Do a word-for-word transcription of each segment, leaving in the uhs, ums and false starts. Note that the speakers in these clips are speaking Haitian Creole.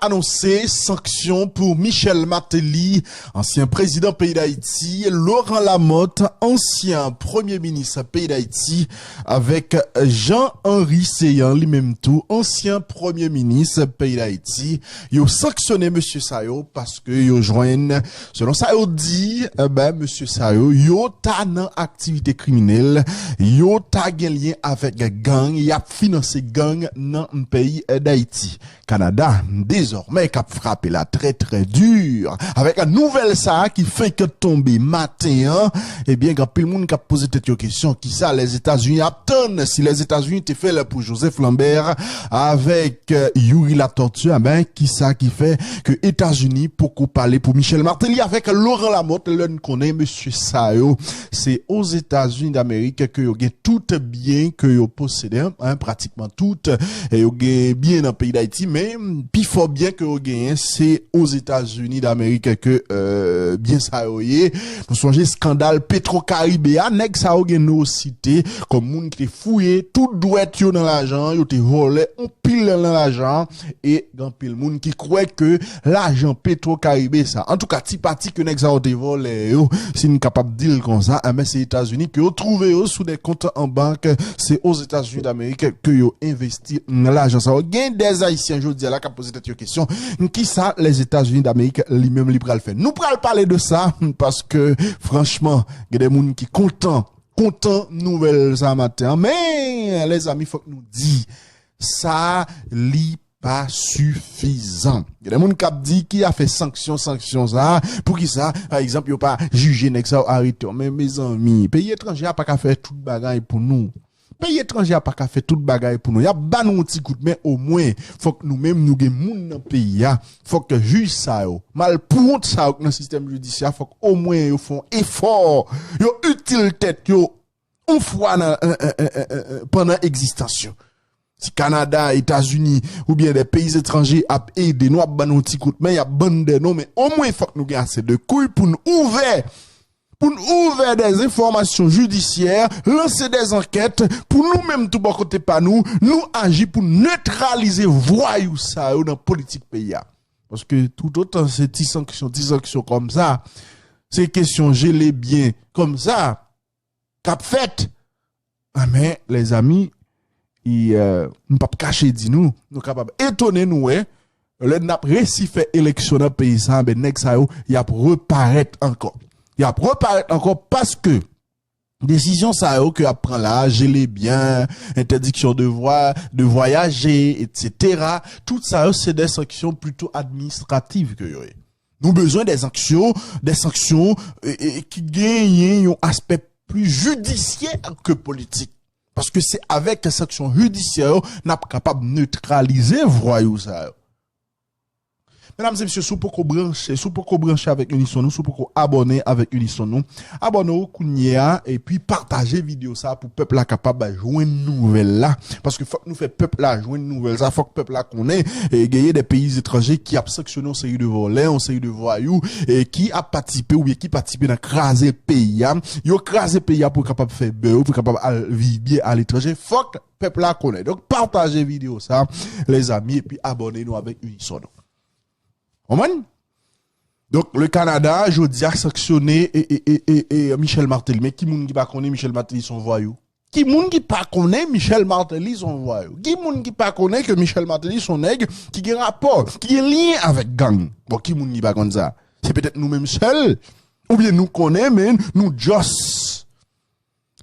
anonse sanksyon pou Michel Martelly, ansyen prezidan peyi Dayiti, Laurent Lamothe, ansyen premye minis peyi Dayiti, avèk Jean Henry Céant, li menm tou, ansyen premye minis peyi Dayiti. Yo sanksyone mesye sa yo paske yo jwenn, selon sa yo di, eh ben, mesye sa yo, yo ta nan aktivite kriminèl, yo ta gen lyen avèk gang, y ap finanse gang nan peyi Dayiti. Kanada, dezòmè, k ap frape la trè, trè di. Avèk nouvèl sa a ki fenk tonbe maten an, ebyen, gen anpil moun k ap poze tèt yo kesyon, kisa Lèzetazini ap tann? Si Lèzetazini te fè l pou Joseph Lambert avèk, euh, Youri Latortue, enben, kisa ki fè ke Etazini poko pale pou Michel Martelly avèk Laurent Lamothe, lè n konnen mesye sa yo, se Ozetazini Damerik ke yo gen tout byen ke yo posede, en, pratikman tout, e yo gen byen nan peyi Dayiti, men pifò byen ke yo genyen, se Ozetazini Damerik ke, euh, byen sa yo ye. Nou sonje eskandal Petro Caribe a, nèg sa yo gen nou site kòm moun ki te fouye tout dwèt yo nan lajan, yo te vòlè anpil nan lajan, e gen anpil moun ki kwè ke lajan Petro Caribe sa, antouka ti pati ke nèg sa yo te vòlè yo, si n kapab di l konsa, enben se Etazini ke yo twouve yo sou de kont an bank, se Ozetazini Damerik ke yo envesti lajan sa yo. Gen de Ayisyen jodi a la k ap poze tèt yo kesyon, kisa Lèzetazini Damerik li menm li pral fè? Nou pral pale de sa, paske franchman, gen de moun ki kontan, kontan nouvèl sa maten an, men, lèzami, fòk nou di, sa li pa sifizan. Gen de moun k ap di ki afè sanksyon, sanksyon sa, poukisa, pa egzanp, yo pa jije nèg sa yo, arete yo? Men, mezanmi, peyi etranje a pa ka fè tout bagay pou nou. Peyi etranje a pa ka fè tout bagay pou nou. Y ap ba nou yon ti kout men, omwen, fòk nou menm nou gen moun nan peyi a. Fòk jij sa yo, malpouwont sa yo k nan sistèm jidisyè a, fòk omwen yo fè yon efò, yo itil tèt yo, yon fwa nan, en, en, en, en, en, pandan egzistans yo. Si Kanada, Etazini, oubyen de peyi etranje ap ede nou, ap ban nou yon ti kout men, y ap ban n de non, men omwen fòk nou gen ase de kouy pou n ouvè, pou n ouvè de enfòmasyon jidisyè, lanse de ankèt, pou nou menm tou bò kote pa nou, nou aji pou netralize vwayou sa yo nan politik peyi a. Paske toutotan se ti sanksyon, ti sanksyon kòm sa, se kesyon jele byen kòm sa k ap fèt, enben, lèzami, e, euh, m p ap kache di nou, nou kapab etone nou wè, lè n ap resi fè eleksyon nan peyi sa, enben, nèg sa yo, y ap reparèt ankò. Y ap reparèt ankò paske desizyon sa yo ke y ap pran la, jele byen, entèdiksyon de vwa, de vwayaje, etsetera, tout sa yo, se de sanksyon plito administrativ ke yo ye. Nou bezwen de sanksyon, de sanksyon, e, e, ki genyen yon aspè pli jidisyè ke politik. Paske se avèk sanksyon jidisyè yo, n ap kapab netralize vwayou sa yo. Medam e mesye, si w poko branche, si w poko branche avèk Unison Nou, si w poko abòne avèk Unison Nou, abòne w kounye a, epi pataje videyo sa pou pèp la kapab jwenn nouvèl la. Paske fòk nou fè pèp la jwenn nouvèl sa, fòk pèp la konnen, e, genyen de peyi etranje ki ap sanksyone yon seri de vòlè, yon seri de vwayou, e, ki ap patisipe oubyen ki patisipe nan kraze peyi a. Yo kraze peyi a pou kapab fè bè yo, pou kapab al viv byen aletranje. Fòk pèp la konnen. Donk, pataje videyo sa, lèzami, epi abòne nou avèk Unison Nou. Konprann? Donk, le Canada, jodi a, sanksyone e, e, e, e, e Michel Martelly. Men ki moun ki pa konnen Michel Martelly se yon vwayou? Ki moun ki pa konnen Michel Martelly se yon vwayou? Ki moun ki pa konnen ke Michel Martelly se yon nèg ki gen rapò, ki gen lyen avèk gang? Bon, ki moun ki pa konn sa? Se petèt nou menm sèl, oubyen nou konnen, men nou just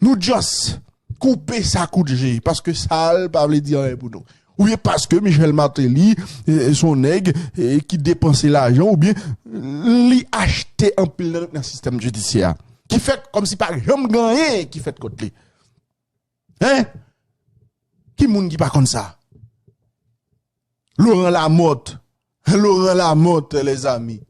Nou just koupe sa kout je, paske sa l pa vle di anyen pou nou. Oubyen paske Michel Martelly, eh, se yon nèg, eh, ki depanse lajan, oubyen li achte anpil nan, nan sistèm jidisyè a. Ki fè kòmsi pa janm gen anyen ki fèt kont li. Hein? Ki moun ki pa konn sa? Laurent Lamothe. Laurent Lamothe, lèzami.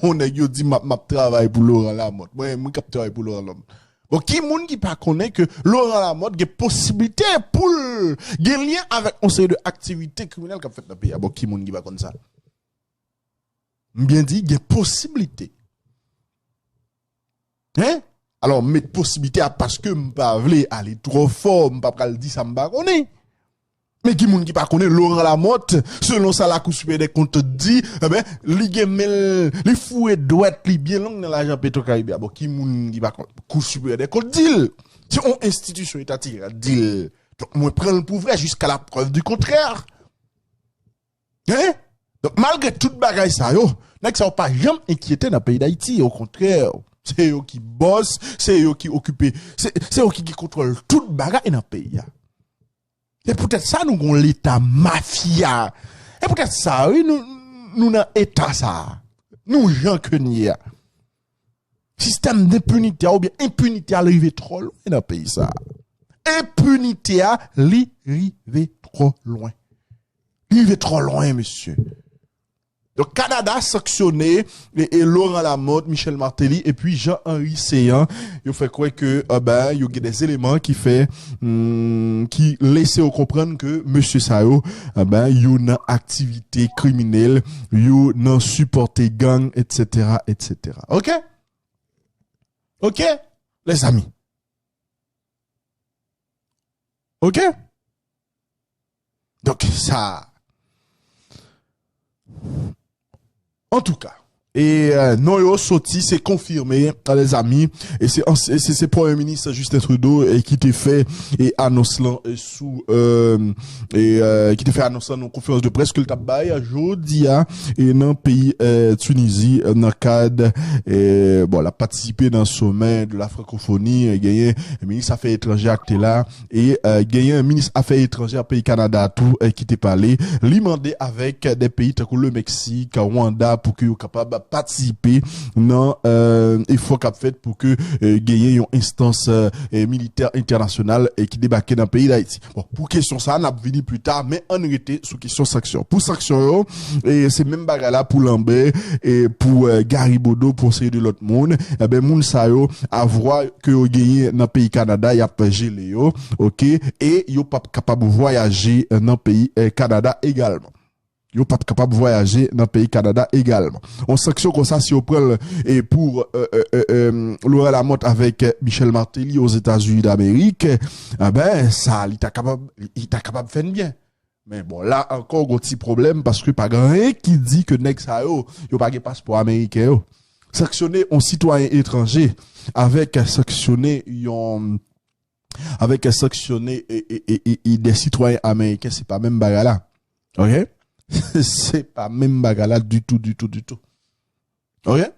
On nèg yo di m ap, m ap travay pou Laurent Lamothe. Mwen, mwen k ap travay pou Laurent Lamothe. Bon, ki moun ki pa konnen ke Laurent Lamothe gen posiblite pou l gen lyen avèk yon seri de aktivite kriminèl k ap fèt nan peyi a? Bon, ki moun ki pa konn sa? M byen di, gen posiblite. Hein? Alò, m met posiblite a paske m pa vle ale twò fò, m pa pral di sa m pa konnen. Men ki moun ki pa konnen Laurent Lamothe, selon sa Lakou Siperyè dè Kont di, enben, li gen men l, li foure dwèt li byen long nan lajan Petro Caribe a. Bon, ki moun ki pa konnen? Kou Siperyè dè Kont di l. Se yon enstitisyon etatik ki di l. Donk, mwen pran l pou vrè jiska la prèv di kontrè. Hein? Donk, malgre tout bagay sa yo, nèg sa yo pa janm enkyete nan peyi Dayiti. Okontrè, se yo ki bòs, se yo ki okipe, se, se yo ki gen kontwòl tout bagay nan peyi a. E poutèt sa, nou gon leta mafya. E poutèt sa, wi, nou, nou nan eta sa. Nou jan ke n ye a. Sistèm denpinite a oubyen enpinite a, li rive twò lwen nan peyi sa. Enpinite a, li rive twò lwen. Li rive twò lwen, mesye. Donk, Kanada sanksyone e, e Laurent Lamothe, Michel Martelly epi Jean Henry Céant. Yo fè kwè ke, eh ben, yo gen des éléments ki fè, hmm, ki lese yo konprann ke mesye sa yo, eh ben, yo nan aktivite kriminèl, yo nan sipòte gang, et cetera, et cetera. Ok? Ok? Lèzami. Ok? Donk, sa. Antouka. E, euh, non yo soti, se konfime, lèzami. E se, se, se Premye Minis Justin Trudeau, e, ki te fè, e, anons lan, e, sou, euh, e, euh, ki te fè anons lan nan konferans de près ke l t ap bay jodi a, e, nan peyi, euh, Tinizi, euh, nan kad, e, bon, l ap patisipe nan sommet de la francophonie, e, genyen minis afè etranjè a ki te la, e, euh, genyen minis afè etranjè peyi Kanada tou, euh, ki te pale. Li mande avèk de peyi tankou le Meksik, Rwanda, pou ke yo kapab patisipe nan, euh, efò k ap fèt pou ke, euh, genyen yon enstans, euh, militè entènasyonal, euh, ki debake nan peyi Dayiti. Bon, pou kesyon sa, n ap vini pli ta, men ann rete sou kesyon sanksyon. Pou sanksyon yo, e se menm bagay la pou Lambert, e pou, euh, Gary Bodeau, pou yon seri de lòt moun. Enben, moun sa yo, avwa ke yo genyen nan peyi Kanada, y ap jele yo, ok? E yo p ap kapab vwayaje nan peyi, eh, Kanada egalman. Yo p ap kapab vwayaje nan peyi Kanada egalman. Yon sanksyon konsa, si yo pran l, e pou, eh, eh, eh, eh, Laurent Lamothe avèk, eh, Michel Martelly Ozetazini Damerik, enben, sa, li ta kapab, li ta kapab fè n byen. Men bon, la ankò, gon ti pwoblèm, paske pa gen anyen ki di ke nèg sa yo, yo pa gen paspò ameriken yo. Sanksyone yon sitwayen etranje avèk sanksyone yon, avèk sanksyone e, e, e, e, e de sitwayen ameriken, se pa menm bagay la. Ok? Se pa menm bagay la ditou, ditou, ditou. Ok?